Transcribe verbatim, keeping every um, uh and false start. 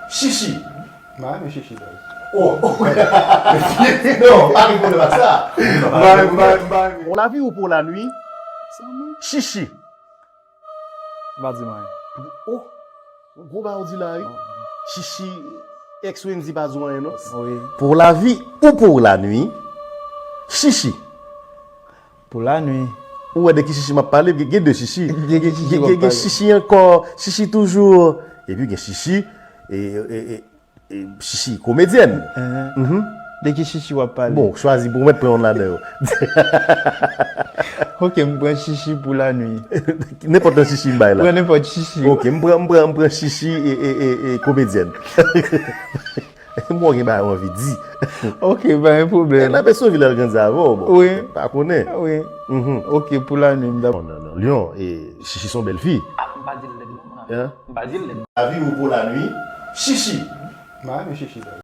Chichi. M pa renmen chichi, baz. Oh, oh. Non, pa gen pwoblèm ak sa. M pa renmen. Pou lavi ou pou lanwi? Chichi. M pa di m anyen. Oh, gwo bagay ou di la, wi. Chichi, ex Wendy pa di w anyen, non? Wi. Pou lavi ou pou lanwi? Chichi. Pou lanwi. Ou wè de ki chichi m ap pale? Gen, gen de chichi. Gen ki chichi w ap pale? Gen chichi ankò, chichi toujou. Epi gen chichi, e, e, e, e, chichi komedyèn. Mhm. De ki chichi w ap pale? Bon, chwazi pou mwen pran youn ladan yo. Ok, m pran chichi pou lanwi. Nenpòt nan chichi m bay la. Pran nenpòt chichi. Ok, m pran, m pran, m pran chichi e, e, e, e komedyèn. Mwen gen bagay m anvi di. Ok, pa gen pwoblèm. N ap eseye lè l grandi avè w, bon. Wi. Pa konnen. Wi. Mhm. Ok, pou lanwi, m dap- Non, non, non. Lyon, e, chichi se yon bèl fi. Ah, m pa di l lèd non, mwen. Hein? M pa di l lèd. Lavi ou pou lanwi? Chichi. M pa renmen chichi, baz.